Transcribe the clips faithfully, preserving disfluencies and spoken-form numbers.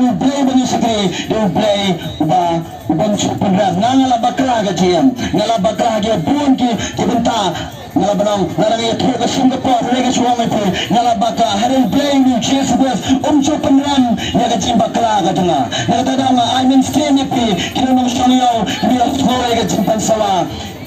U Blei ba ngi shakri, dei U Blei uba, uba ym shu pynrem. Nga, nga la bakla ka jingim, nga la bakla ha ki bun ki, ki bynta. Nga la ban ong, nga dang ïathuh ka sum ka por, hynrei nga shu ong ïa phi, nga la bakla, hynrei U Blei u Jisu Khrist um shu pynrem ïa ka jingbakla ka jong nga. Na kata daw nga ai mynsiem ïa phi, ki nongshong ïew, ki ïohsngew ïa ka jingpynsawa.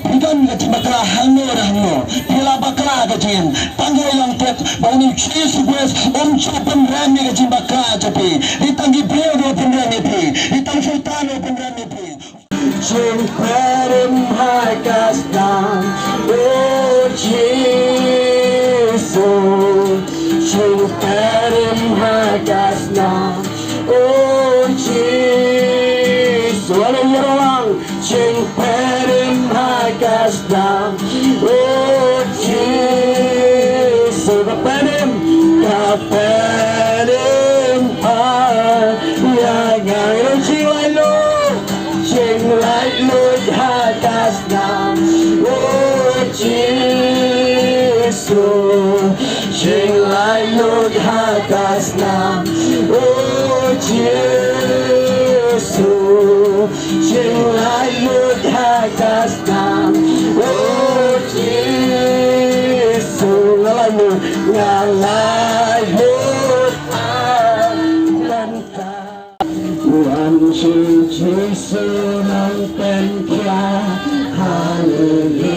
Phi don ka jingbakla hangno re hangno, phi la bakla ka jingim, tang ïa long tip ba une u Jisu Khrist um shu pynrem ïa ka jingbakla jong phi. Dei tang ki briew kiba pynrem ïa phi, dei tang Soitan uba pynrem ïa phi. Jingpynrem ha ka snam, o Jisu. Jingpynrem ha ka snam, o Jisu. Haleluya. Jingpynrem ha ka snam, o Jisu. Ka pynrem, ka pynrem ha ïa nga. Ngi long jinglaitluid, jinglaitluid ha ka snam, o Jisu. Jinglaitluid ha ka snam, o Jisu. Jinglaitluid ha ka snam, o Jisu. Nga laitluid, nga laitluid ha ka snam. Wan sha u Jisu nongpynkhia, haleluya.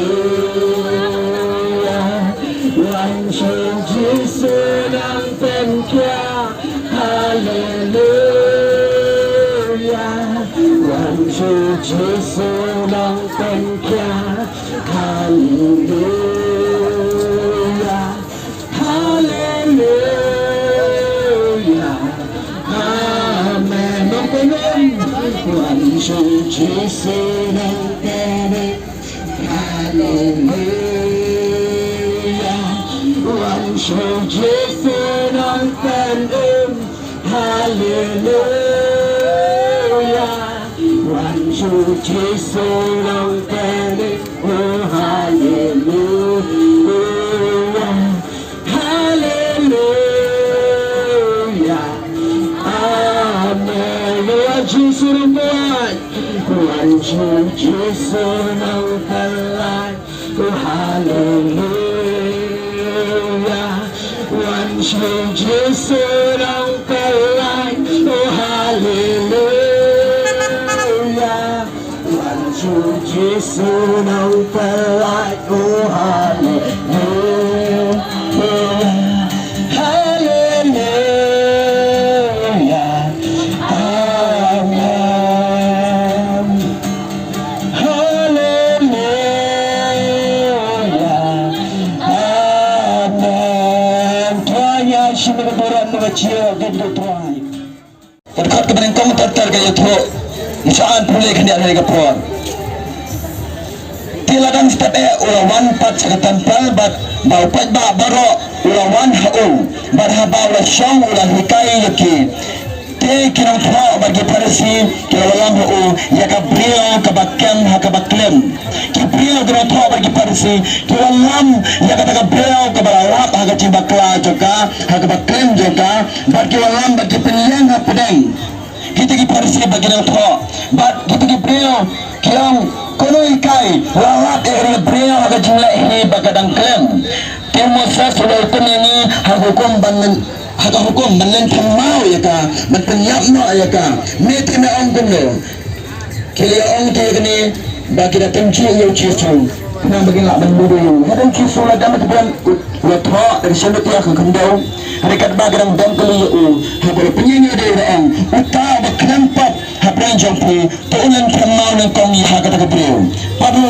Wan sha u Jisu nongpynkhia, haleluya. Wan sha u Jisu nongpynkhia, haleluya. Haleluya. Amen. Nongpynrem. Wan sha u Jisu nongpynrem. Haleluya. Wan sha u Jisu nongpynrem. Haleluya. Wan sha u Jisu nongpynrem. Oh, haleluya. Haleluya. Amen. Wan sha u Jisu nongpynlait. Wan sha u Jisu nongpynlait. Oh, haleluya. Wan sha u Jisu nongpynlait. Oh, haleluya. Wan sha u Jisu nongpynlait. Oh, haleluya. Haleluya. Amen. Haleluya. Amen. Trai, ïa shim ka burom na ka jingïarap jong U Trai. Ka dkhot kaba nyngkong ter ter ka ïathuh. Ngi sa an pule khyndiat ha ka por. Te la dang step eh u la wan pat sha ka templ bad ba u paidbah baroh u la wan ha u. Bad haba u la shong u la hikai ïa ki. Te ki nongthoh bad ki Pharisi ki la wallam ha u ïa ka briew kaba kem ha kaba klim. Ki briew ki nongthoh bad ki Pharisi ki wallam ïa kata ka briew kaba la lap ha ka jingbakla jong ka, ha kaba klim jong ka, bad ki wallam bad ki pynïeng ha pdeng. Kita ki Pharisi bad ki nongthoh bad kita ki briew ki ong, kumno hikai la lap ïa kane ka briew ha ka jingleh hi ba ka dang klim? Te Moses u la hukum ïa ngi ha ka hukum ban len, ha ka hukum ban len thymmai ïa ka, ban pynïap noh ïa ka. Me te me ong kumno? Ki la ong te kane ba ki da tynjuh ïa u Jisu. Khnang ba kin lah ban mudui ïa u. Hadien u Jisu u la dem ha tbian, u la thoh da ka shynrut ïa ka khyndew. Hynrei katba ki dang don kylli ïa u, haba u la pynïeng ïa u, u la ong, uta uba khlem pat hapdeng jong phi, to un len thymmai nyngkong ïa kata ka briew. Bad u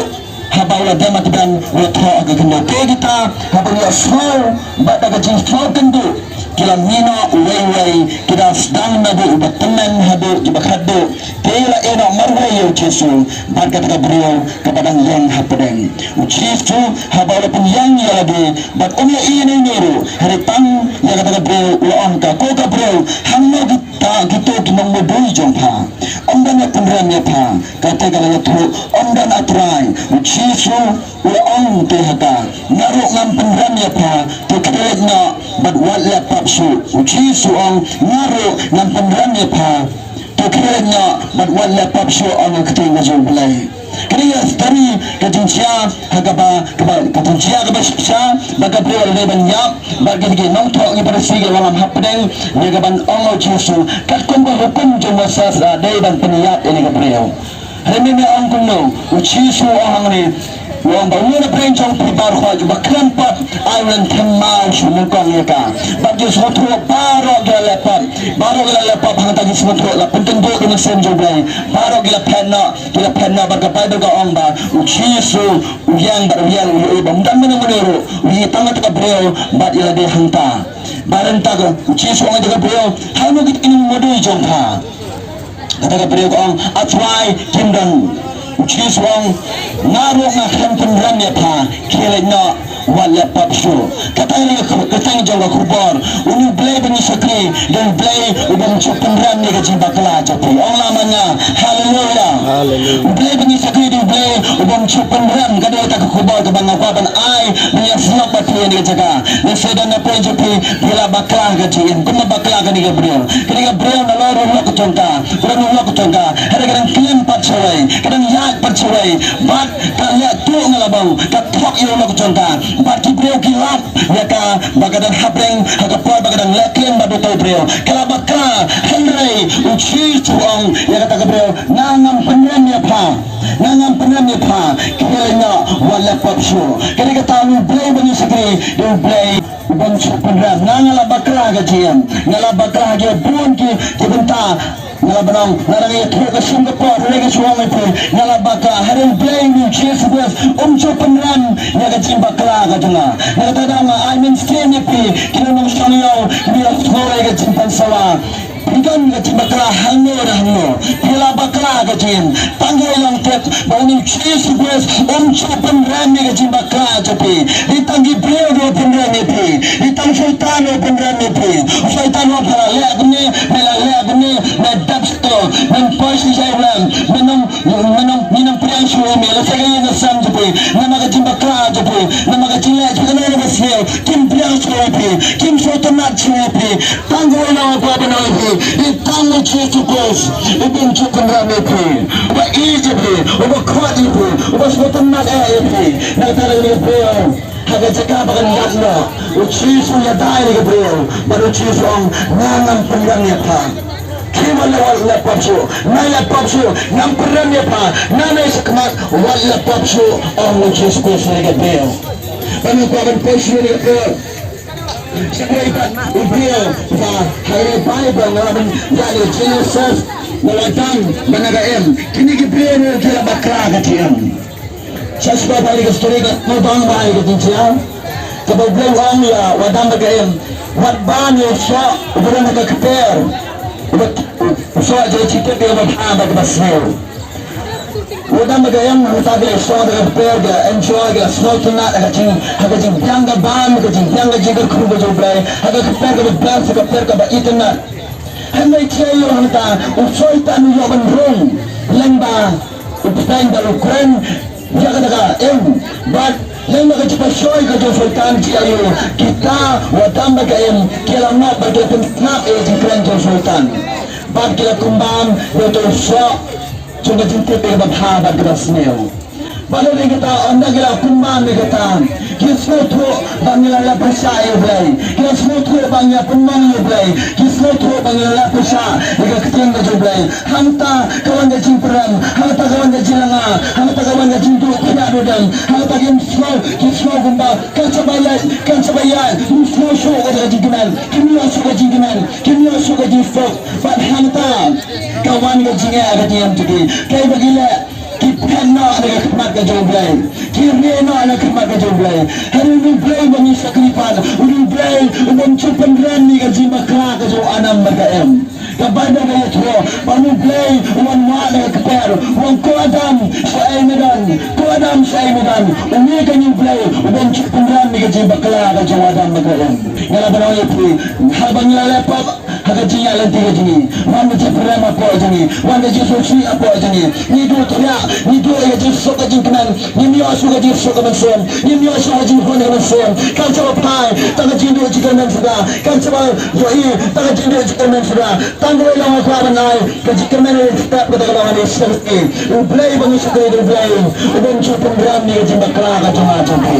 Haba u la dem ha tbian u la thoh ha ka khyndew. Te kita haba ngi ïohsngew bad da ka jingsngew kynduh ki la mih noh uwei uwei, ki da sdang naduh uba tymmen haduh uba khatduh. Te la ïeh noh marwei ïa u Jisu bad kata ka briew kaba dang ïeng hapdeng. U Jisu haba u la pynïeng ïa lade bad um ïohi ïa une ruh, hynrei tang ïa kata ka briew u la ong, ka ko ka briew, hangno kita kito ki nongmudui jong pha? Ym don ba pynrem ïa pha? Kata ka la ïathuh, ym don, A Trai. U Jisu u la ong te ha ka, nga ruh ngam pynrem ïa pha, to khie leit noh bad wat leh pap shuh. U Jisu u ong, nga ruh ngan pynrem ïa pha. To khie leit noh bad wat leh pap shuh, ong ka ktien ka jong U Blei. Kane ka story ka jingjia ha kaba, kaba, ka jingjia kaba shisha ba ka briew la dei ban ïap bad ki nongthoh ki Pharisi ki la lam hapdeng ïa ka ban ong ïa U Jisu katkum ka hukum jong Moses la dei ban pynïap ïa kane ka briew. Hynrei me ong kumno? U Jisu u ong hangne, u ong ba uno na pdeng jong phi baroh uba khlem pat, ai u lynthem maw sha nyngkong ïa ka. Bad ki sngewthuh baroh ki la leh pap, baroh ki la leh pap, hangta ki sngewthuh la pyntynjuh ïa ka mynsiem jong U Blei. Baroh ki la phet noh, ki la phet noh bad ka Baibl ka ong ba U Jisu u ïeng bad u ïeng, u ïohi ba ym don mano mano ruh, u ïohi tang kata ka briew bad ïa lade hangta. Bad hangta ka U Jisu u ong ïa kata ka briew, hangno kine ki nongmudui jong pha? Kata ka briew ka ong, A Trai, kim don. U Jisu u ong, nga ruh nga khlem pynrem ïa pha, khie leit noh, wat leh pap shuh. Kata ka dei ka kyrteng jong ka khubor. Une U Blei ba ngi shakri, dei U Blei u bym ju pynrem ïa ka jingbakla jong phi. Ong la man nga, Haleluya. Haleluya. U Blei ba ngi shakri dei U Blei u bym ju pynrem, ka dei kata ka khubor kaba nga kwah ban ai ban ïasnoh bad phi ha kane ka jaka. Lehse don na pdeng jong phi, phi la bakla ha ka jingim, kumba bakla kane ka briew. Kane ka briew nalor u lok jong ka, u don u lok jong ka, hynrei ka dang khlem pat shawei, ka dang ïaid pat shawei. Bad ka leh tuh ngalabong, ka thok ïa u lok jong ka. Bad ki briew ki lap ïa ka ba ka dang hapdeng, ha ka por ba ka dang leh khlem bad uto u briew. Ka la bakla, hynrei U Jisu u ong ïa kata ka briew, nga ngam pynrem ïa pha. Nga ngam pynrem ïa pha, khie leit noh, wat leh pap shuh. Ka dei kata U Blei ba ngi shakri, dei U Blei u bym ju pynrem. Nga, nga la bakla ha ka jingim, nga la bakla ha ki bun ki, ki bynta. Nga la ban ong, nga dang ïathuh ka shim ka por, hynrei nga shu ong ïa phi, nga la bakla, hynrei U Blei U Jisu Khrist um ju pynrem ïa ka jingbakla ka jong nga. Na kata ka daw nga ai mynsiem ïa phi, ki nongshong ïew, ki nongshong ïew ïa ka jingpynsawa. Phi don ka jingbakla hangno re hangno. Phi la bakla ka jingim. Tang kawei long tip ba une U Jisu Khrist um ju pynrem ïa ka jingbakla jong phi. Dei tang ki briew ruh u pynrem ïa phi. Dei tang Soitan ruh u pynrem ïa phi. Soitan ruh, pha la leh kumne, me la leh kumne, me dap sha to, men poi sha ïing, men ong, men ong, ngin ym pdiang shuh ïa me, lehse ka ïing ka sem jong phi, namar ka jingbakla jong phi, namar ka jingleh jong phi, kane kaba sniew, kim pdiang shuh ïa phi, kim sngewtynnat shuh ïa phi. Tang kawei nongpynim ïa phi, dei tang U Jisu Khrist, u bym ju pynrem ïa phi, uba ïeit ïa phi, uba khot ïa phi, uba sngewtynnat eh ïa phi. Na kata ka daw, ha ka jaka ba kan ïap noh, U Jisu u ïada ïa ka briew, bad U Jisu u ong, nga ngam pynrem ïa pha. Khie wat leh, wat leh pap shuh, wat leh pap shuh, ngam pynrem ïa pha, nang nai shakhmat, wat leh pap shuh, ong U Jisu Khrist ïa ka briew. Bad ngi kwah ban poi sha ïing ka briew. Sha kawei pat u briew, ba ha ka Baibl nga la ban ïa leh Genesis, na Adam bad na ka Im. Kine ki briew ruh ki la bakla ka jingim. Sha shuwa ba ïa ka story ka sngewbang ba ïa ka jingjia. Kaba U Blei u ong ïa u Adam bad ka Im, wat ban ïa u soh uba don ha ka kper, uba, u soh jong ka jingtip ïa kaba bha bad kaba sniew. U Adam bad ka Im hangta ki la ïashong ha ka kper, ki la enjoy, ki la sngewtynnat ha ka jing, ha ka jingbiang ka bam, ha ka jingbiang ka jingkyrkhu ka jong U Blei, ha ka kper kaba best, ha ka kper kaba itynnat. Hynrei jia ïoh hangta, u Soitan u ïoh ban rung lyngba u bteng bad u kren ïa kata ka Im. Bad lyngba ka jingpynshoi ka jong u Soitan, jia ïoh kita u Adam bad ka Im ki la ngop bad ki la pynsngap ïa ka jingkren jong u Soitan. Bad ki la kumbam ïa uto u soh jong ka jingtip ïa kaba bha bad kaba sniew. Bad lada kita, ynda ki la kumbam ïa kata, ki sngewthuh ba ngi la leh pyrshah ïa U Blei, ki sngewthuh ba ngi la pynmong ïa U Blei, ki sngewthuh ba ngi la leh pyrshah ïa ka ktien ka jong U Blei. Hangta ka wan ka jingpyrem, hangta ka wan ka jinglynga, hangta ka wan ka jingduh khia duh dem, hangta kim sngew, ki sngew kumba kan sa ba ïaid, kan sa ba ïaid, kim sngew shuh ka jingkmen, kim ïoh shuh ka jingkmen, kim ïoh shuh ka jingsuk. Bad hangta ka wan ka jingeh ha ka jingim jong ki. Kaei ba ki leh? Ki phet noh na ka khmat ka jong U Blei. Ki rieh noh na ka khmat ka jong U Blei. Hynrei une U Blei ba ngi shakri pat, une U Blei u bym ju pynrem ïa ka jingbakla ka jong u Adam bad ka Im. Ka Baibl ka ïathuh ba une U Blei u wan wad na ka kper, u ong, ko Adam, shaei me don? Ko Adam, shaei me don? Une kane U Blei u bym ju pynrem ïa ka jingbakla ka jong u Adam bad ka Im. Nga la ban ong ïa phi, haba ngi la leh pap, Ha ka jingïaid lynti ka jong ngi, wan ka jingpynrem hapoh jong ngi, wan ka jingsngewsih hapoh jong ngi. Ngi duh thiah, ngi duh ïa ka jingsuk ka jingkmen, ngim ïoh shuh ka jingsuk ka mynsiem, ngim ïoh shuh ka jinghun ka mynsiem. Kam shym phai tang ka jingduh jingkyrmen suda, kam shym ïohi tang ka jingduh jingkyrmen suda. Tang kawei long nga kwah ban ai ka jingkyrmen, ïa step kata ka long ha ka jingïaid. U Blei ba ngi shakri, U Blei u bym shu pynrem ïa ka jingbakla ka jong nga jong phi.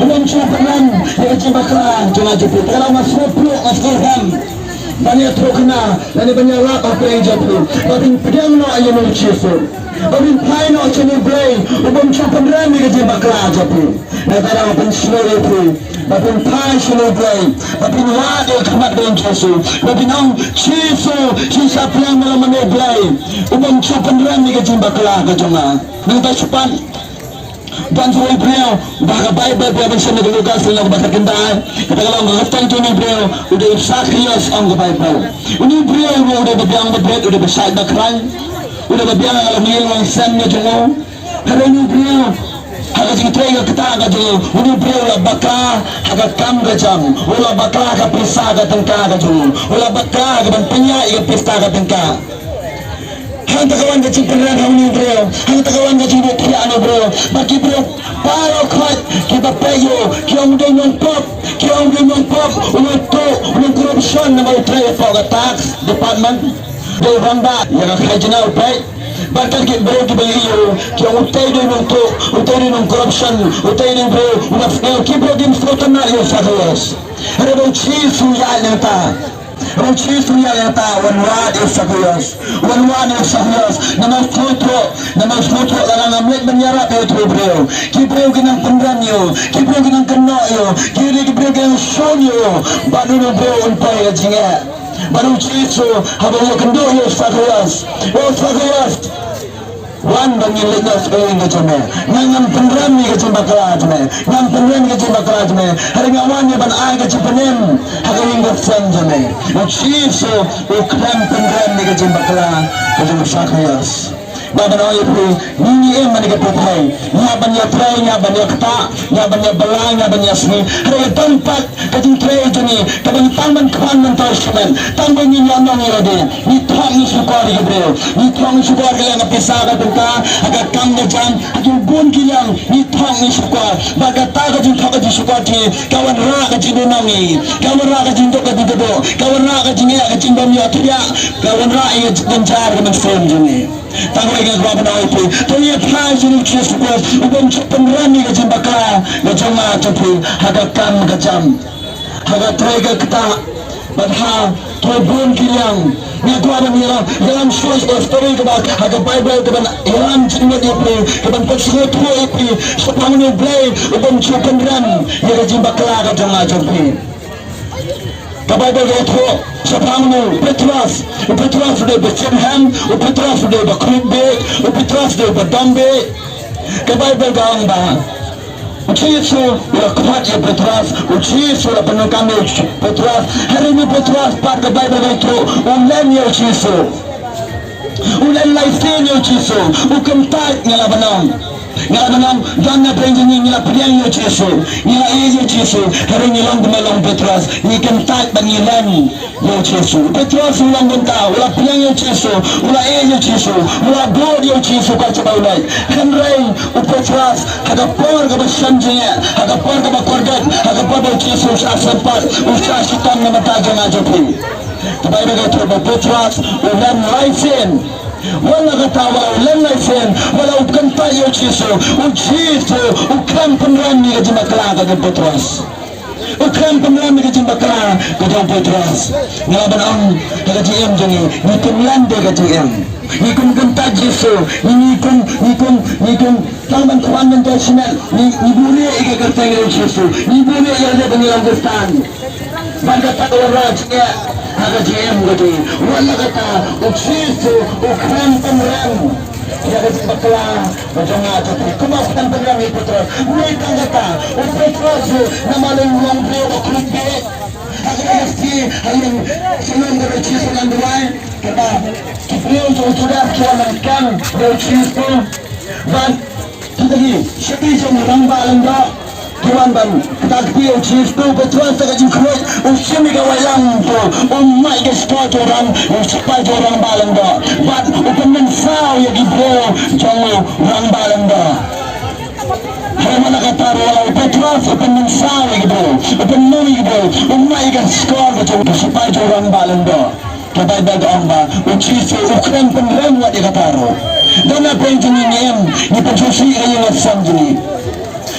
U bym shu pynrem ïa ka jingbakla jong nga jong phi. Te ka long, nga sngewthuh, nga sngewthuh ban ïathuh kane lane ban ïalap hapdeng jong phi, ba phin pdiang noh ïa U Jisu, ba phin phai noh sha U Blei. U bym shu pynrem ïa ka jingbakla jong phi. Nangta nga pynsngew ïa phi ba phin phai sha U Blei, ba phin wad ïa ka khmat ka jong U Jisu, ba phin ong, Jisu, shisha pdiang, me long U Blei. U bym shu pynrem ïa ka jingbakla ka jong nga. Nangta shu pan Don sa uwei u briew ba ha ka Baibl ba ngi shem na ka Lukas lynnong ba khatkhyndai. Kata ka long, ka kyrteng jong une u briew u dei u Sakhaios, ong ka Baibl. Une u briew u dei ba biang ba bit, u dei ba shait ba khlaiñ, u dei ba biang ha ka longïing longsem ka jong u. Hynrei une u briew, ha ka jingtrei ka ktah ka jong u, une u briew u la bakla ha ka kam ka jam, u la bakla ha ka pisa ka tyngka ka jong u, u la bakla ha ka ban pynïaid ïa ka pisa ka tyngka. Hangta ka wan ka jingpynrem ha une u briew, hangta ka wan ka jingduh thiah ha une u briew. Ba ki briew baroh khoit kiba peit ïa u ki ong u dei u nongpop, ki ong u dei u nongpop, u nongtuh, u nongcorruption, namar u trei hapoh ka tax department. Dei u rangbah ïa ka khajna, u peit. Bad ki briew kiba ïohi ïa u ki ong utei dei u nongtuh, utei dei u nongcorruption, utei dei u briew uba sniew. Ki briew kim sngewtynnat ïa u Sakhaios. Hynrei ba u Jisu u ïaid nangta. Ba u Jisu u ïaid nangta, wan wad ïa u Sakhaios. Wan wad ïa u Sakhaios. Namar u sngewthuh, namar u sngewthuh lada ngam leit ban ïarap ïa utu u briew, ki briew kin nang pynrem ïa u, ki briew kin nang kynnoh ïa u, ki briew, ki briew kin nang shun ïa u. Bad une u briew un poi ha ka jingeh. Bad u Jisu haba u ïakynduh ïa u Sakhaios, u Sakhaios, wan ba ngin leit noh sha ka ïing ka jong me. Nga ngam pynrem ïa ka jingbakla jong me. Ngam pynrem ïa ka jingbakla jong me. Hynrei nga wan ïa ban ai ka jingpynim ha ka ïing ka sem jong me. U Jisu u khlem pynrem ïa ka jingbakla ka jong u Sakhaios. Ba ban ong ïa phi, ngi, ngi im ha kane ka pyrthei, ngi hap ban ïatrei, ngi hap ban ïaktah, ngi hap ban ïabylla, ngi hap ban ïasngi. Hynrei ka don pat ka jingtrei jong ngi kaba tang ban khwan myntoi shimet, tang ba ngin ïoh nong ïoh lade. Ngi thok ngi shukor ïa ki briew, ngi thok ngi shukor ha ka liang ka pisa ka tyngka, ha ka kam ka jam, ha ki bun ki liang ngi thok ngi shukor. Bad kata ka jingthok ka jingshukor jong ngi ka wanrah ka jingduhnong ïa ngi, ka wanrah ka jingduk ka jingkyrduh, ka wanrah ka jingeh ka jingbym ïohthiah, ka wanrah ïa ka jingjynjar ka mynsiem jong ngi. Tang ba nga kwah ban ong ïa phi, to ïa phai sha u Jisu Khrist, u bym shu pynrem ïa ka jingbakla ka jong nga jong phi, ha ka kam ka jam, ha ka trei ka ktah, bad ha kiwei bun ki liang. Nga kwah ban ïalam, ïalam shuwa shuwa story kaba ha ka Baibl, kaban ïalam jingmut ïa phi, kaban pynsngewthuh ïa phi shaphang une u Blei u bym shu pynrem ïa ka jingbakla ka jong nga jong phi. Ka Baibl ka ïathuh shaphang u Petros. U Petros u dei ba shemhem, u Petros u dei ba khruit bieit, u Petros u dei ba dom bieit. Ka Baibl ka ong ba u Jisu u la khot ïa u Petros, u Jisu u la pyndonkam ïa u Petros. Hynrei une u Petros pat, ka Baibl ka ïathuh, u len ïa u Jisu. U len lai sien ïa u Jisu, u kyntait, nga la ban ong. Nga la ban ong, don na pdeng jong ngi, ngi la pdiang ïa u Jisu, ngi la ïeit ïa u Jisu, hynrei ngi long kumba long u Petros, ngi kyntait bad ngi len ïa u Jisu. U Petros u long kumta, u la pdiang ïa u Jisu, u la ïeit ïa u Jisu, u la bud ïa u Jisu katba u leit. Hynrei u Petros, ha ka por kaba shem jingeh, ha ka por kaba kordit, ha ka por ba u Jisu u shah sympat, u shah shitom na ka bynta jong nga jong phi. Ka Baibl ka ïathuh ba u Petros u len lai sien. Wat la kata, wat la u len lai sien, wat la u kyntait ïa u Jisu, u Jisu u khlem pynrem ïa ka jingbakla ka jong u Petros. U khlem pynrem ïa ka jingbakla ka jong u Petros. Nga la ban ong ha ka jingim jong ngi, ngi kum len de ka jingim. Ngi kum kyntait Jisu, ngi, ngi kum, ngi kum, ngi kum tang ban khwan myntoi shimet, ngi, ngi buhrieh ïa ka kyrteng jong u Jisu, ngi buhrieh ïa lade ba ngi long Khristan. Bad kata ka wanrah jingeh ha ka jingim ka jong ngi. Wat la kata, u Jisu u khlem pynrem ïa ka jingbakla ka jong nga jong phi, kumba u khlem pynrem ïa u Petros. Mynta kata, u Petros u, namar u long briew ba khruit bieit, ha kata ka sngi, ha ïing shnong kaba u Jisu u dang duwai, kata ki briew jong u Judas ki wan ban kem ïa u Jisu. Bad kita ki shakri jong u rangbah lyngdoh, Wan ban kata kti u Jisu Petros da ka jingkhluit, u shim ïa ka waitlam to, u mad ïa ka shkor jong u rang, u sipai jong u rangbah lyngdoh. Bad u pynmynsaw ïa ki briew jong u rangbah lyngdoh. Hynrei man la kata ruh u Petros u pynmynsaw ïa ki briew, u pynmynsaw ïa ki briew, u mad ïa ka shkor jong u sipai jong u rangbah lyngdoh. Ka Baibl ka ong ba u Jisu u khlem pynrem wat ïa kata ruh. Dang na pdeng jong ngi ngim, ngi pynshongshit ïa ka ïing ka sem jong ngi.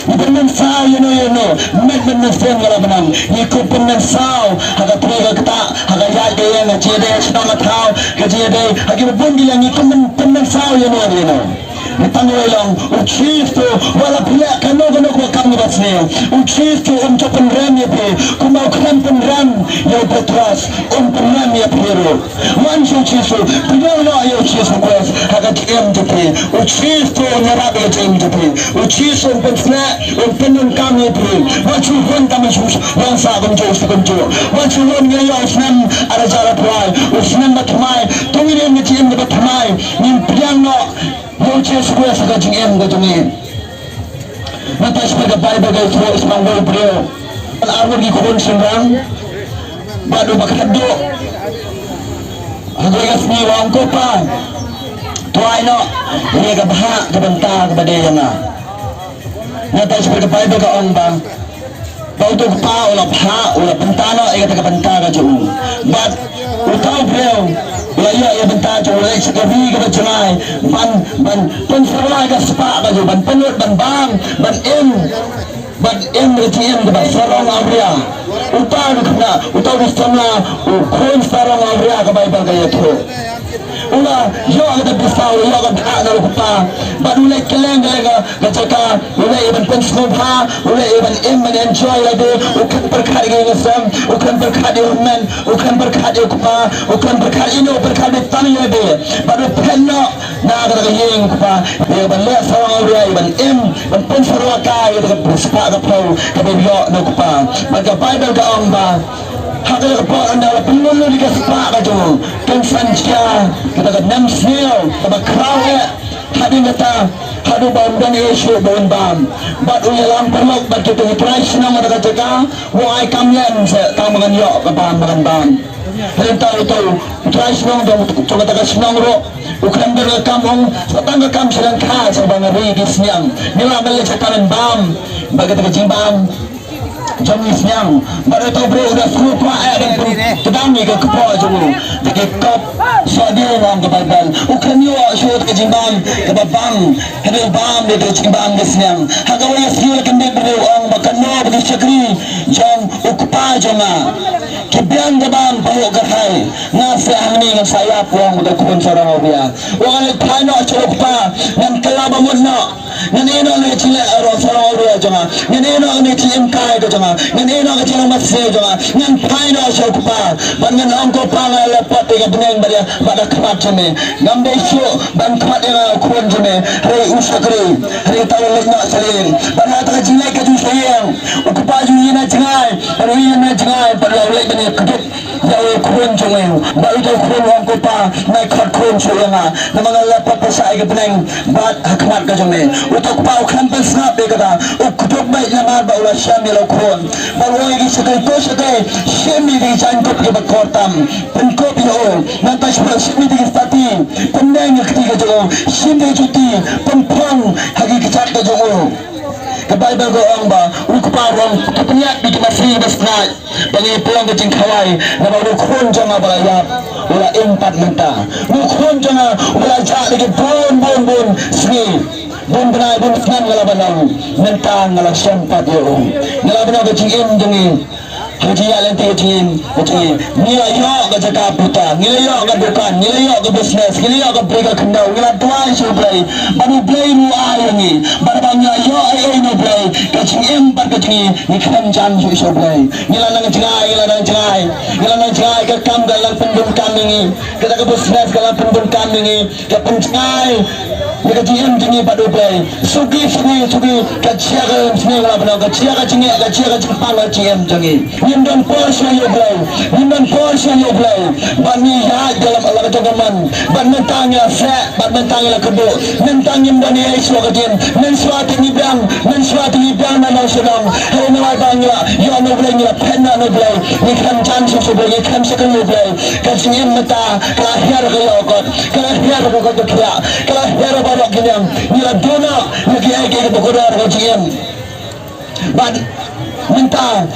Ngi pynmynsaw ïano ïano, met met mynsiem ka la bneng. Ngi kup pynmynsaw ha ka trei ka ktah, ha ka ïaid ka ïeng, ka jingïadei ha shnong ha thaw, ka jingïadei ha kiba bun ki liang, ngi kup pyn- pynmynsaw ïano ïano. Ngi tang wei long, u Jisu wat la phi leh kano kano kaba kam kaba sniew, u Jisu um ju pynrem ïa phi. Kumba u khlem pynrem ïa u Petros, um pynrem ïa phi ruh. Wan sha u Jisu, pynïoh noh ïa u Jisu Khrist ha ka jingim jong phi. U Jisu un ïarap ïa ka jingim jong phi. U Jisu un pynsngew, un pyndonkam ïa phi. Wat shu rung tang shu long sa kumjuh sa kumjuh. Wat shu rung ïa u snem ar hajar arphew lai, u snem ba thymmai. To ngin im ka jingim kaba thymmai. Ngin pdiang noh ïa u Jisu Khrist ha ka jingim ka jong ngi. Nangta shaphang ka Baibl ka ïathuh shaphang uwei u briew. Ar ngut ki khun shynrang. Bad uba khatduh ha kawei ka sngi u ong, ko pa, to ai noh ïa ka bhah ka bynta kaba dei ïa nga. Nangta shaphang ka Baibl ka ong ba, ba uta u kpa u la bhah, u la bynta noh ïa kata ka bynta ka jong u. Bad uta u briew u la ïoh ïa ka bynta jong u, u la leit sha ka ri kaba jngai ban, ban pynsyrwa ïa ka spah ka jong u, ban pynlut, ban bam, ban im, ban im ka jingim kaba sarong awria. Uta u khynnah, uta u samla, u khun sarong awria ka Baibl ka ïathuh. U la ïoh kata pisa, u la ïoh ka bhah na u kpa. Bad u leit kylleng kylleng ka, ka jaka, u leit ban pynsngewbha, u leit ban im ban enjoy lade, u khlem pyrkhat ïa ka ïing ka sem, u khlem pyrkhat ïa u hynmen, u khlem pyrkhat ïa u kpa, u khlem pyrkhat ïa u, pyrkhat beit tang ïa lade. Bad u phet noh na kata ka ïing u kpa, ïa ban leh sarong awria, ïa ban im, ban pynsyrwa kai ïa kata ka spah ka phew kaba u ïoh na u kpa. Bad ka Baibl ka ong ba ha kata ka por ynda u la pynlut lut ïa ka spah ka jong u, kan sa jia kata ka nemsniew kaba khraw eh. Hadien kata, haduh ba un don ei shuh ba un bam. Bad u ïalam paralok bad kita ki trai shnong kata ka jaka, u ong ai kam lem seh tang ba ngan ïoh ka bam ba ngan bam. Hadien kata uta u trai shnong jong, jong kata ka shnong ruh u khlem don ka kam, u ong sa tang ka kam sha lyngkha sha ba nga ri ki sniang. Ngi lah ban leit sha ka lyngkha bam bad kata ka jingbam jong ngi sniang. Bad uta u briew u da sngewkwah eh ban pynkdang ïa ka kpoh jong u da ki kop sohdieng, ong ka Baibl. U khlem ïoh shuh ka jingbam kaba bang, hynrei u bam ïa ka jingbam ka sniang. Ha kawei ka sngi la kyndit briew, ong ba kano ba ki shakri jong u kpa jong nga ki biang ka bam pahuh ka thai, nga seh hangne ngan sa ïap, ong uta u khun sarong awria. U ong ngan leit phai noh sha u kpa, ngan kylla ba mut noh. Ngan ïeh noh na ka jingleh sarong awria jong nga. Ngan ïeh noh na ka jingim kai ka jong nga. Ngan ïeh noh ka jinglong masi jong nga. Ngan phai noh sha u kpa. Bad ngan ong, ko pa, nga la leh pat ïa ka bneng bad ïa, bad ha khmat jong me. Ngam dei shuh ban khmat ïa nga u khun jong me. Hynrei u shakri, hynrei uta u la leit noh sha ïing. Bad ha kata ka jingleit ka jong u sha ïing, u kpa jong u ïeng na jngai, bad u ïeng na jngai, bad u la leit ban ïakynduh ïa u khun jong u. Bad uta u khun u ong, ko pa, nai khot khun shuh ïa nga, namar nga la leh pat pyrshah ïa ka bneng bad ha khmat ka jong me. Uta u kpa u khlem pynsngap ïa kata, u kdup beit namar ba u la shem ïa la u khun. Bad u ong ïa ki shakri, ko shakri, shim ïa ki jaiñkup kiba kor tam, pynkup ïa u. Nangta shim ïa ki sati, pyneng ïa ka kti ka jong u. Shim ïa ki juti, pynphong ha ki kjat ka jong u. Ka Baibl ka ong ba u kpa u ong, to pynïap ïa ki masi ba sngaid ba ngin pynlong ka jingkhawai, namar u khun jong nga ba la ïap u la im pat mynta. U khun jong nga u la jah da ki bun bun bun sngi, bun bnai bun snem nga la ban ong, mynta nga la shem pat ïa u. Nga la ban ong ka jingim jong ngi, ha ka jingïaid lynti ka jingim, ka jingim. Ngi la ïoh ka jaka buta, ngi la ïoh ka dukan, ngi la ïoh ka business, ngi la ïoh ka bri ka khyndew, ngi la duwai sha U Blei, bad U Blei ruh u ai ïa ngi. Bad haba ngi la ïoh ei ei na U Blei, ka jingim bad ka jingim ngi khlem jan shuh sha U Blei. Ngi la nang jngai, ngi la nang jngai, ngi la nang jngai, ka kam ka la pyndonkam ïa ngi, kata ka business ka la pyndonkam ïa ngi, ka pynjngai Ïa ka jingim jong ngi bad U Blei. Suki, suki, suki, ka jia ka jingim, ka jia ka jingim, ka jia ka jingpang ka jingim jong ngi. Ngim don por shuh ïa U Blei. Ngim don por shuh ïa U Blei. Bad ngi ïaid ïa la ka jong ka mon. Bad mynta ngi la seh, bad mynta ngi la kyrduh. Mynta ngim don ei ei shuh ka jingim. Mynshuwa te ngi biang, mynshuwa te ngi biang na nong sha nong. Hynrei namar ba ngi la ïoh na U Blei, ngi la phet na U Blei. Ngi khlem jan shuh sha U Blei, ngi khlem shakri U Blei. Ka jingim mynta ka la hiar ka ïoh kot. Ka la hiar ka kot ka khiah. Ka la hiar baroh ki niam. Ngi la duh noh ïa kiei kiei kiba kordor ka jingim. Bad mynta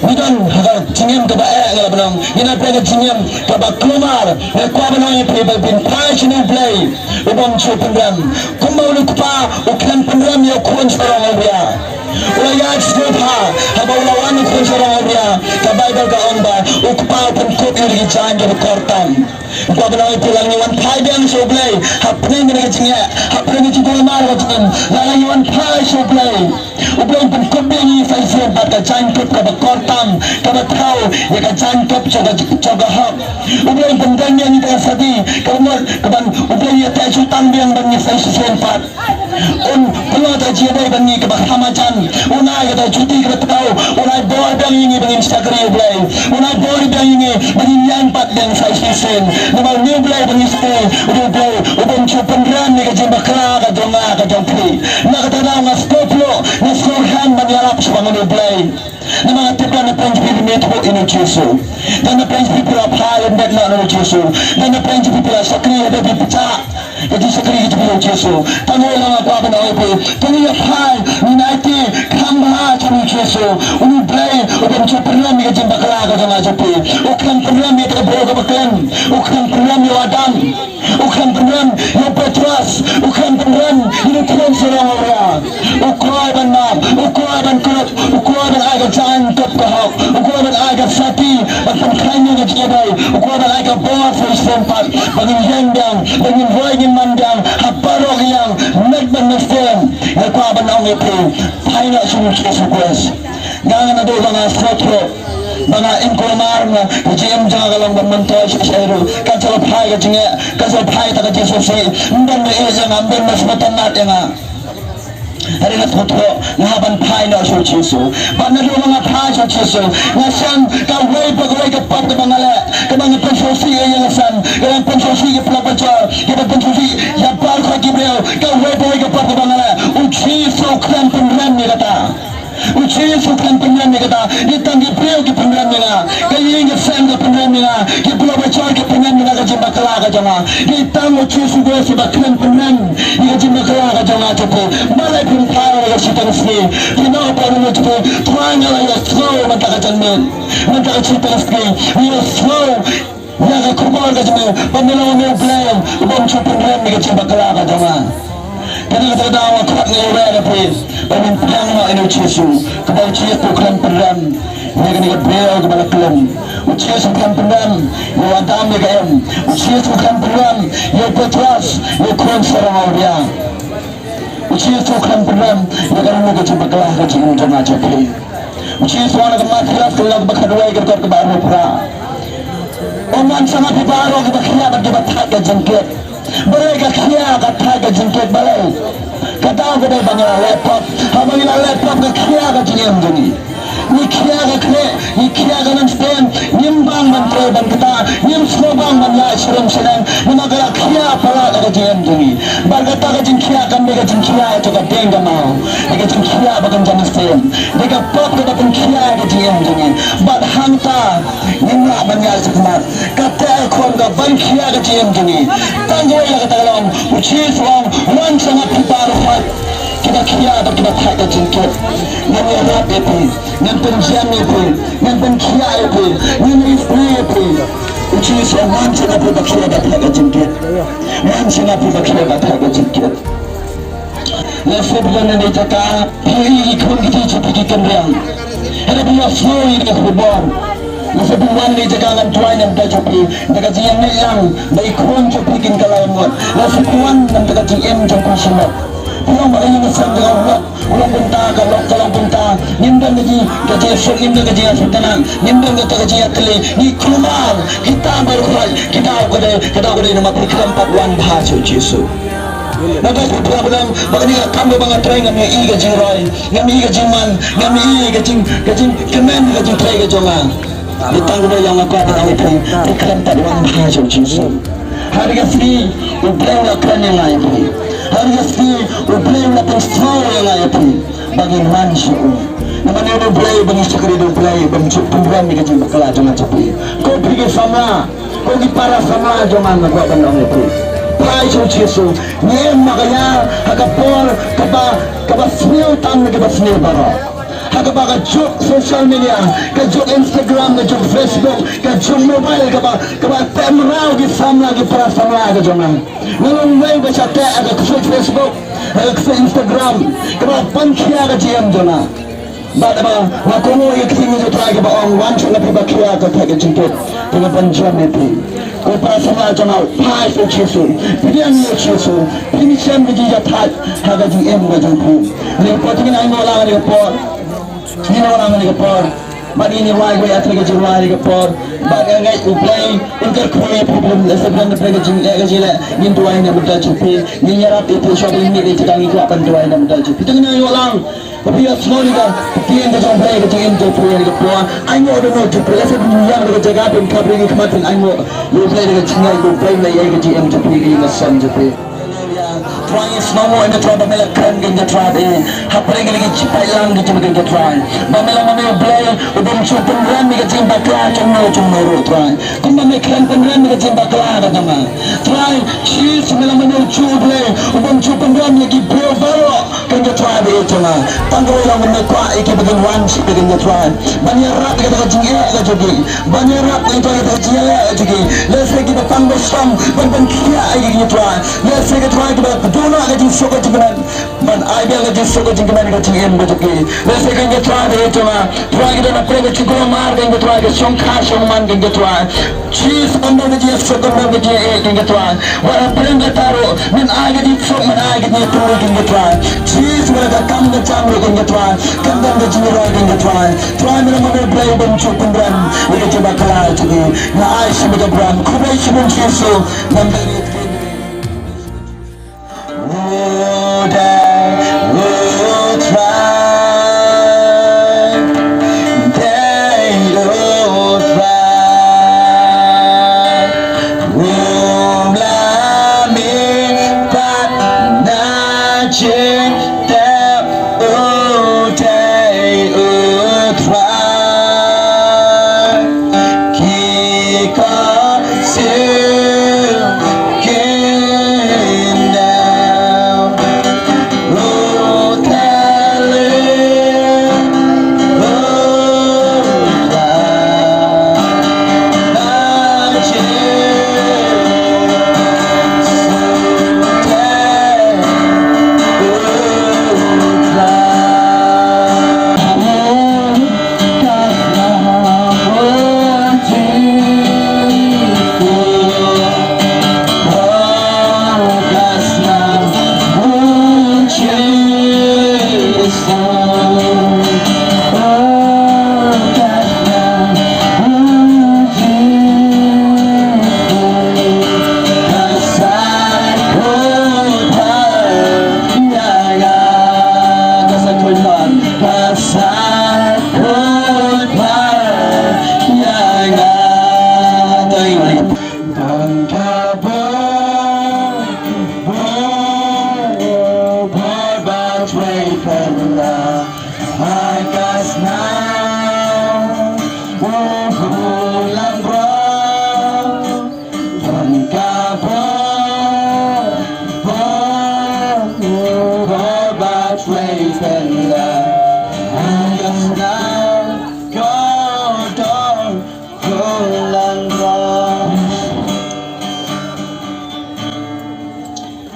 ngi don ha ka jingim kaba eh, nga la bynrap. Ngi don ha ka jingim kaba kulmar. Nga kwah ban ong ïa phi ba phin phai sha U Blei u bym shu pynrem. Kumba u kpa u khlem pynrem ïa u khun sarong awria. U la ïaid sngewbha haba u la wan u khun sarong awria. Ka Baibl ka ong ba u kpa u pynkup ïa ki jaiñ kiba kor tam. Nga kwah ban ong ïa phi, lada ngi wan phai biang sha U Blei hapdeng kane ka jingeh, hapdeng ka jingkulmar ka jingim, lada ngi wan phai sha U Blei, U Blei un pynkup biang ïa ngi sa shisien pat ka jaiñkup kaba kor tam, kaba thaw ïa ka jaiñkup jong ka, jong ka hok. U Blei un pyndonkam ïa ngi da ka sati kaba mut, kaba U Blei un ïateh jutang biang bad ngi sa shisien pat. Un pynlong ïa ka jingïadei bad ngi kaba kham marjan. Un ai kata ka juti kaba thaw. Un ai bor biang ïa ngi ba ngin shakri ïa U Blei. Un ai bor biang ïa ngi ba ngin ïeng pat biang sa shisien. Namar une U Blei ba ngi shakri, une U Blei u bym shu pynrem ïa ka jingbakla ka jong nga ka jong phi. Na kata ka daw nga sngewphylla, nga sngewkmen ban ïarap sha ba ngan U Blei. Namar nga tip don na pdeng jong phi phi mih thuh ïa u Jisu. Don na pdeng jong phi phi la phai lem bad na u Jisu. Don na pdeng jong phi phi la shakri lem bad phi pynjah ka jingshakri ka jong phi ïa u Jisu. Tang ïa la nga kwah ban ong ïa phi, tang ïa phai, ngin aiti kham bha jong u Jisu. Une U Blei u bym shu pynrem ïa ka jingbakla ka jong nga jong phi. U khlem pynrem ïa ka briew kaba khlem. U khlem pynrem ïa u Adam. U khlem pynrem ïa u Petros, u khlem pynrem ïa u khun sarong awria. U kwah ban map, u kwah ban klet, u kwah ban ai ka jaiñkup ka hok, u kwah ban ai ka sati ban pynkhlaiñ ïa ka jingïadei, u kwah ban ai ka bor shisien pat ba ngin ïeng biang, ba ngin roi ngin man biang ha baroh ki liang, met bad mynsiem. Nga kwah ban ong ïa phi, phai noh sha u Jisu Khrist. Nga nga naduh ba nga sngewthuh ba nga im kulmar, nga ka jingim jong nga ka long ban myntoi shisha ruh. Ka jingphai ka jingeh, ka jingphai ta ka jingsngewsih. Ym don ba ïeit ïa nga, ym don ba sngewtynnat ïa nga. Hynrei nga sngewthuh nga hap ban phai noh sha u Jisu. Bad naduh ba nga phai sha u Jisu, nga shem kawei pa kawei ka pop kaba nga leh, kaba nga pynsngewsih ïa ïing ïa sem, kaba nga pynsngewsih ïa ki paralok parajor, kaba nga pynsngewsih ïa baroh ki briew, kawei pa kawei ka pop kaba nga leh, u Jisu u khlem pynrem ïa kata. U Jisu u khlem pynrem ïa kata. Dei tang ki briew ki pynrem ïa nga. Ka ïing ka sem ka pynrem ïa nga. Ki paralok parajor ki pynrem ïa nga, ka jingbakla ka jong nga. Dei tang u Jisu Khrist uba khlem pynrem ïa ka jingbakla ka jong nga jong phi. Balei phim phai ha ka shiteng sngi? Phi ong ba u Jisu, Trai, nga la ïohsngew mynta ka janmiet, mynta ka shiteng sngi. Ïohsngew ïa ka khubor ka jong me ba me long une U Blei u bym shu pynrem ïa ka jingbakla ka jong nga. Kane ka daw nga khot, nga ïa wer ïa phi ba men pdiang noh ïa u Jisu, kaba u Jisu u khlem pynrem ïa kane ka briew kaba la khlem. U Jisu u khlem pynrem ïa u Adam ïa ka Im. U Jisu u khlem pynrem ïa u Petros, ïa u khun sarong awria. U Jisu u khlem pynrem ïa kane ka jingbakla ka jong nga jong phi. U Jisu u ong ha ka Mathaios ka lynnong ba khatwei ka dkhot kaba arphew phra, u ong, wan sha nga phi baroh kiba khia bad kiba thait ka jingkit. Balei ka khia ka thait ka jingkit, balei? Ka daw ka dei ba ngi la leh pop. Haba ngi la leh pop ka khia ka jingim jong ngi. Ngi khia ka khlieh, ngi khia ka mynsiem, ngim bang ban trei ban kta, ngim sngewbang ban ïaid sharum shaneng, namar ka la khia palat ka jingim jong ngi. Bad kata ka jingkhia kam dei ka jingkhia jong ka dieng ka maw, dei ka jingkhia ba kan jan mynsiem, dei ka pop kaba pynkhia ka jingim jong ngi. Bad hangta ngim lah ban ïaid shakhmat. Kata ka khun ka ban khia ka jingim jong ngi. Tang kawei ïa kata ka long, u Jisu u ong, wan sha nga phi baroh kiba khia bad kiba thait ka jingkit. Ngan ïarap ïa phi, ngan pynjem ïa phi, ngan pynkhia ïa phi, ngan ïasyriem ïa phi. U Jisu u ong, wan sha nga phi ba khia bad thait ka jingkit. Wan sha nga phi ba khia bad thait ka jingkit. Lehse phi don ha kane ka jaka, phi ïohi ki khun ki kti jong phi ki kynriang. Hynrei phi ïohsngew ïa ka khubor. Lehse phi wan ha kane ka jaka, ngan duwai namar jong phi, da ka jingïaineh lang ba ki khun jong phi kin kylla mut. Lehse phi wan namar ka jingim jong phi shimet. Phi ong ba ka ïing ka sem jong nga u long bynta, ka lok ka long bynta. Ngim don ka jing, ka jingsuk, ngim don ka jingïasuk kynang, ngim don kata ka jingïatylli. Ngi kulmar, kita baroh khoit, ki daw ka dei, ki daw ka dei namar phi khlem pat wan bha sha u Jisu. Nga khuslai ba dang ba kane ka kam ba nga trei, ngam ïohi ka jingroi, ngam ïohi ka jingman, ngam ïohi ka jing, ka jingkmen, ka jingtrei ka jong nga. Dei tang kaba ïa nga kwah ban ong ïa phi, phi khlem pat wan bha sha u Jisu. Ha kane ka sngi U Blei u la kren ïa nga ïa phi. Ha kane ka sngi U Blei u la pynsngew ïa nga ïa phi ba ngin man sha u. Namar U Blei, ba ngi shakri U Blei, ban shu pynrem ïa ka jingbakla jong nga sha phi. Ko phi ki samla, ko ki para samla jong nga, nga kwah ban ong ïa phi, phai sha u Jisu. Ngi im ma ka ïa ha ka por kaba, kaba sniew tam na kaba sniew baroh. Ha kaba ka juk social media, ka juk Instagram, ka juk Facebook, ka juk mobile, kaba, kaba teh mraw ki samla, ki para samla ka jong nga. Nga long wei ba sha teh ha ka ksut Facebook, ha ka ksut Instagram, kaba pynkhia ka jingim jong nga. Bad ba nga kohnguh ïa ka ktien jong U Trai kaba ong, wan sha nga phi ba khia, ka thait ka jingkit, te ngan pynjem ïa phi. Ko para samla jong nga, phai sha u Jisu. Pdiang ïa u Jisu. Phin ïashem ka jingïathait ha ka jingim ka jong phi. Kane ka por te ngin ainguh lang kane ka por. Ngin ainguh lang kane ka por. Bad ngin ïa wai, wai ïa ka jingrwai kane ka por. Bad nga ngeit U Blei un kyrkhu ïa phi, phi lehse phi don ka jingeh ka jingleh, ngin duwai na ka bynta jong phi. Ngin ïarap ïa phi, shuwa ba ngin mih na jaka, ngi kwah ban duwai na ka bynta jong phi. Te ngin ainguh lang. Phi ïohsngew ïa ka ktien ka jong U Blei, ka jingim jong phi ha kane ka por. Ainguh da U Blei, lehse phi ïeng na ka jaka, phin khapkri ki khmat, phin ainguh ïa U Blei da ka jingngeit, U Blei un leh ïa ka jingim jong phi, ka ïing ka sem jong phi. Haleluya. Trai, ngi sngewnguh ïa me Trai ba me la kren, kynja Trai, eh, hapdeng kine ki jingpait lang ki jong me, kynja Trai. Ba me long ma me U Blei u bym shu pynrem ïa ka jingbakla jong no jong no ruh, Trai. Kumba me khlem pynrem ïa ka jingbakla ka jong nga, Trai. Jisu, me long ma me ujuh U Blei u bym shu pynrem ïa ki briew baroh, kynja Trai, ba ïeit jong nga. Tang kawei long, me kwah ïa ki ba kin wan sha phi, kynja Trai, ban ïarap ïa kata ka jingeh ka jong ki, ban ïarap, kynja Trai, ïa kata ka jingeh ka jong ki. Lehse kiba tang ba shong ban pynkhiah ïa ki, kynja Trai. Lehse, kynja Trai, kiba duh noh ka jingsuk ka jingkmen, ban ai biang ka jingsuk ka jingkmen ha ka jingim ka jong ki. Lehse, kynja Trai, ba ïeit jong nga, Trai, ki don ha pdeng ka jingkulmar, kynja Trai, ka shongkha shongman, kynja Trai. Jisu, kam don ka jingsuk, kam don ka jingeh, kynja Trai. Wat hapdeng kata ruh men ai ka jingsuk, men ai ka jingïatylli, kynja Trai. Jisu, wat ha ka kam ka jam ruh, kynja Trai, kam don ka jingroi, kynja Trai. Trai, me long ma me U Blei u bym shu pynrem ïa ka jingbakla jong ki. Nga ai sha me ka burom. Khublei shibun Jisu. Namar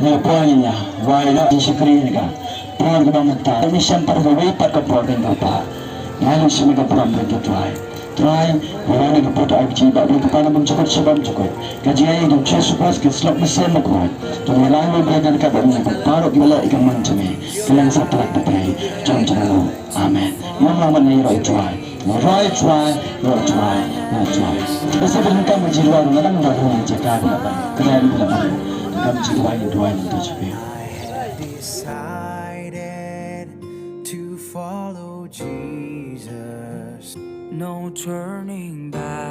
Nga poi nya, wai na di shakri ni ka. Poi ka bang mata, ni shem pat ka wei pat ka poi kan ka pa. Nga ni shem ka pram kan ka try. Try, wala ni ka poi ai ji ba ni ka pa na bam chukot shabam chukot. Ka ji ai dong Jisu Khrist ka slok ni sem ko. To wala ni ba kan ka ba ni ka paro ki wala i ka man jame. Ka lang sa plak pa pai. Jom jom. Amen. Ngam ngam ngan ïa roi try. Roi try, roi try, roi try. Bese byn kam ji roi, ngam ngam roi try. Ka dang roi. Kam ji roi, roi, roi, roi. Decided to follow Jesus. No turning back.